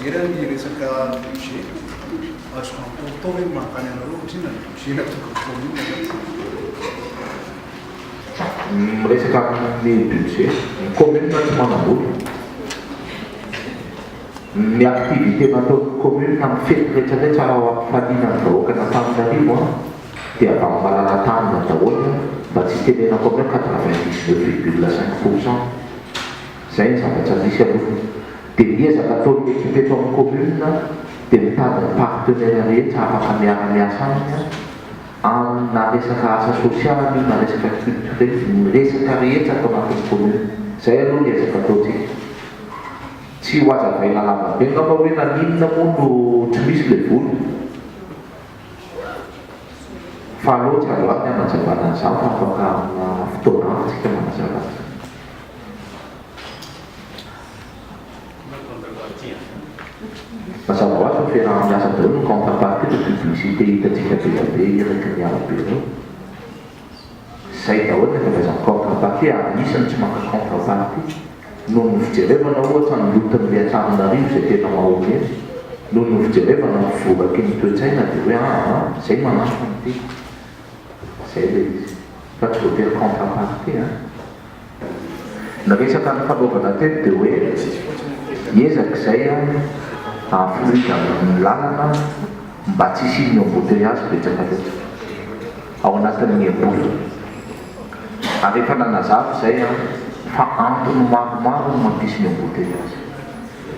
mijery ny resaka budget, azoko atao ve ny manontany anareo ohatrinona ny budget natokany commune zany? Miresaka amin'ny budget, ny commune tsy manam-bola. Ny activité nataon'ny commune amin'ny fety rehetra rehetra raha ho ampifaliana ny vahoakan'Antananarivo an, dia avy amin'ny malala-tanana daholo an, mba tsy hitenenako aminao 99,5%. Izay ny zavatra misy aloha. Dia ny ezaka ataon'ny ekipa eto amin'ny commune dia mitady ny partenaire rehetra afaka miara-miasa aminy an, amina resaka asa sosialy io na resaka culturel, ny resaka rehetra ato anatin'ny commune. Izay aloha ny ezaka ataontsika. Tsy ho hazavaina lava be angamba hoe naninona moa no tsy misy ilay vola. Fa aleo tsy azo avy ny hanazavana an'izany fa afaka amina fotoana hafa tsika manazava an'izany. Mazava ho azy fa fiaraha-miasa daholo ny contrepartie le publicité hitantsika be dia be eraky ny arabe ireo. Zay daholo ny ankabeazan'ny contrepartie ary misy ny tsy maka contrepartie noho ny fijerevana ohatra ny loton'ilay Antananarivo izay tena mahonena, noho ny fijerevana ny fivoraky ny toe-tsaina dia hoe aa zay manampy an'ity. Zay ilay izy. Fa tsy voatery contrepartie an. Ny resaka nifanaovana teto dia hoe hiezaka izay haha-fluide ny lalana mba tsy hisian'ny embouteillage betsaka loatra ao anatin'ny emboly. Ary efa nanazava izay fa antony maromaro no mampisy ny embouteillage.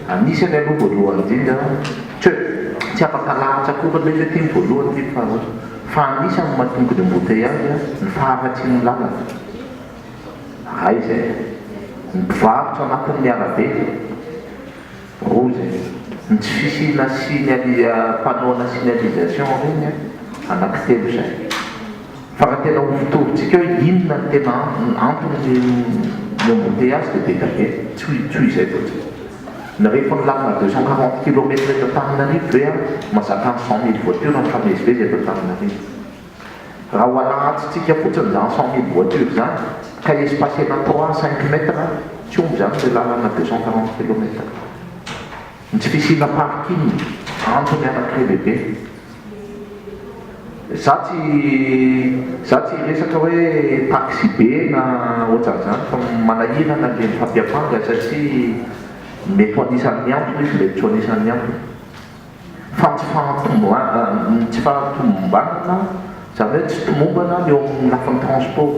Anisany aloha voalohany indrindra, tsy hoe tsy afaka alahatra akory ilay izy hoe ity ny voalohany ity ny faharoa, fa anisany mahatonga ny embouteillage ny faharatsian'ny lalana. Iray izay. Ny mpivarotra anatin'ny arabe. Roa izay. Ny tsy fisiana signali- panneau ana signalisation ireny, anankitelo izay. Fa raha tena ho fotorintsika hoe inona no tena antony ny embouteillage dia be dia be. Tsy ho tsy ho izay fotsiny. Ny rehefa ny lalana 240 kilomètres eto Antananarivo ve mahazaka ny 100 000 voitures mifamezivezy eto Antananarivo? Raha ho alahantsika fotsiny izany 100 000 voitures izany ka espacer-na trois à cinq mètres, tsy omby izany ilay lalana 240 kilomètres. Ny tsy fisiana parking, antony anankiray lehibe. Za tsy za tsy hiresaka hoe taxi be na ohatran'izany fa manahirana le mifampiampanga satria mety ho anisan'ny antony izy mety tsy ho anisan'ny antony. Fa ny tsy fahatomba- ny tsy fahatomombanana izany hoe tsy tomombana ny eo amin'ny lafiny transport.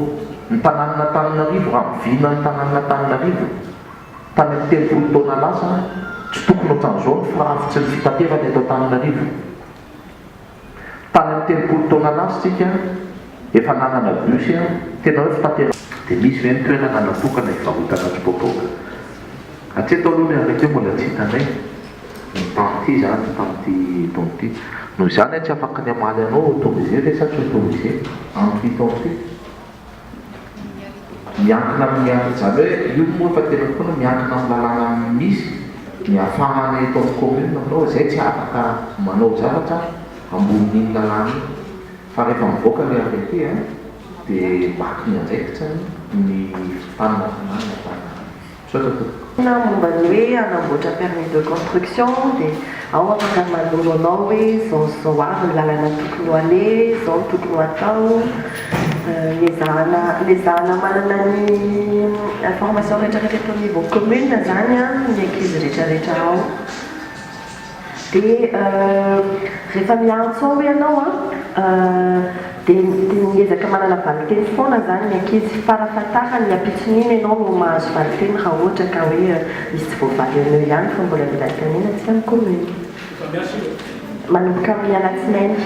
Ny tanànan'Antananarivo raha mivina ny tanànan'Antananarivo tany amin'ny 30 taona lasa tsy tokony ohatran'izao ny firafitry ny fitaterana eto Antananarivo. Tany amin'ny 30 taona lasa isika efa nanana bus tena hoe fitaterana. Dia misy ve ny toerana natokana hivarotana tsipoapoaka? Hatreto aloha ny arrêté mbola tsy hitanay ny tamin'ity izany, tamin'ity taona ity. Noho izany aho tsy afaka ny hamaly anao autorisé ve sa tsy autorisé amin'ity taona ity. Miankina amin'ny, izany hoe io moa efa teneniko foana, miankina amin'ny lalàna misy ny ahafahana eto amin'ny commune manao, izay tsy afaka manao zavatra ambonin'iny lalàna iny. Fa rehefa mivoaka ilay arrêté dia maka ny andraikitra ny fitanana tanàna Antananarivo. Misaotra tompoko. Na momba ny hoe hanamboatra permis de construction dia ao afaka manoro anao hoe izao sy izao avy ny lalana tokony ho aleha, izao no tokony ho atao. Nezahana nezahana manana ny information rehetrarehetra eto au niveau commune izany ny ankizy rehetrarehetra ao. Dia rehefa miantso ao ianao an, dia dia miezaka manana valinteny foana izany ny ankizy. Farafahatarany ny ampitson'iny ianao no mahazo valinteny raha ohatra ka hoe misy tsy voavaly eo no eo ihany fa mbola mila anontaniana aty amin'ny commune. Manomboka amin'ny alatsinainy.